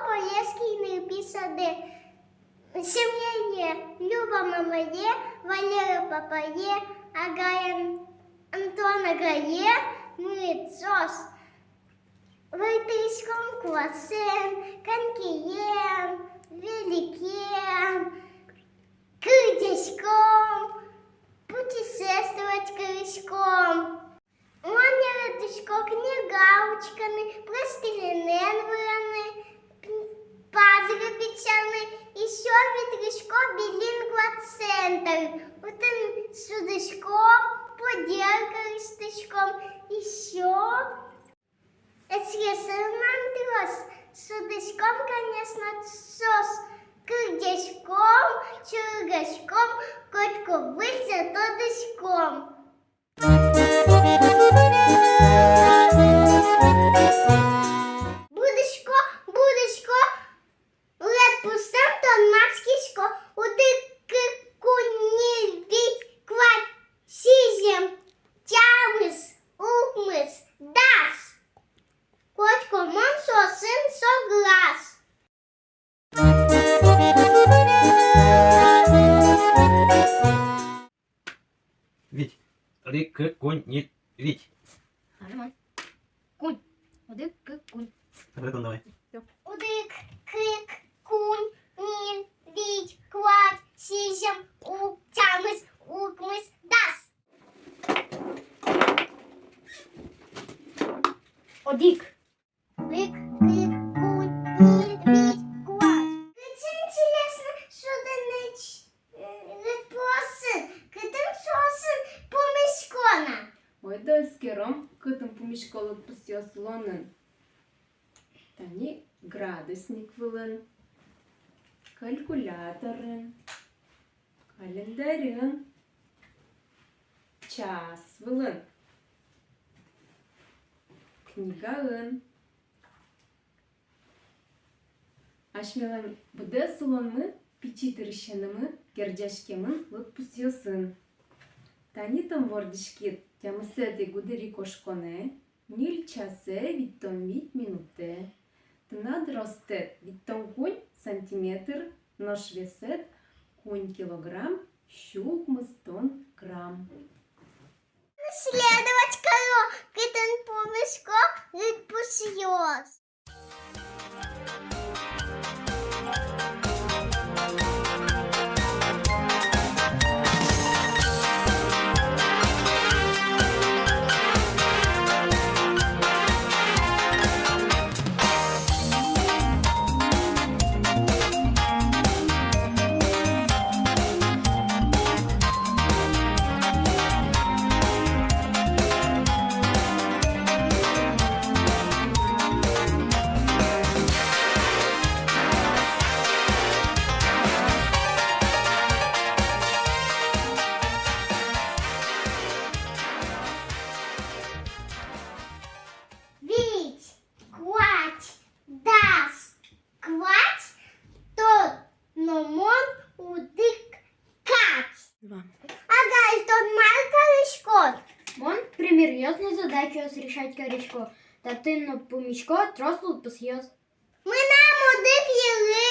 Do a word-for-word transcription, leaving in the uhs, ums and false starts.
Полесский нылпи садэ. Семьяе: Люба мамае, Валера папае, Агаен Антон агае. Мед соос выртӥськом куасэн, конькиен, великен, кырӟаськом, путешествовать кариськом. Мон яратӥсько книга учкыны, пластилинэн выраны, пазьгес бичаны. Ещё ветлӥсько билингва центр. Отын шудӥськом, поделка ыштӥськом. Ещё эскизын мон трос шудӥськом, конечно, трос. Кырӟаськом, чорыгаськом, котьку выльзэ тодӥськом. Будӥсько, будӥсько, лыдпусэн тодматскисько: одӥг, кык, куинь, ньыль, вить, куать, сизьым, тямыс, укмыс, дас. Котьку мон соосын соглас. Вить. Одӥг, кык, куинь, ньыль, вить. Нажимай. Куинь. Одӥг, кык, куинь. Тогда давай. Всё. Одӥг, кык, куинь, ньыль, вить, куать, сизьым, укмыс, тямыс, укмыс, дас. Одӥг. Одӥг, кык, куинь, ньыль, вить, куать. Кыӵе интересно шудыны, э, лыдпуосын, кытын соосын пумисько на. Ойдо эскером, кытын пумисько лыдпусъёс улонын. Тани градусник вылын, калькуляторын, календарьын, час вылын, книгаын. Асьмелэн быдэс улонмы пичи дырысенымы герӟаськемын лыдпусъёсын. Тани тон вордӥськид тямысэтӥ гудыри кошконэ, ньыль часэ витьтон вить минутэ. Тынад ростэд витьтон куинь сантиметр, нош весэд куинь килограмм сю укмыстон грамм. Следовать каро, кытын пумисько лыдпусъёс. Вить, куать, дас, куать, тон но мон одӥг кадь. Два. Агай, тон мар кариськод? Мон примеръёс но задачаос решать карисько. Татын но пумисько трос лыдпусъёс. Мынам одӥг йыры.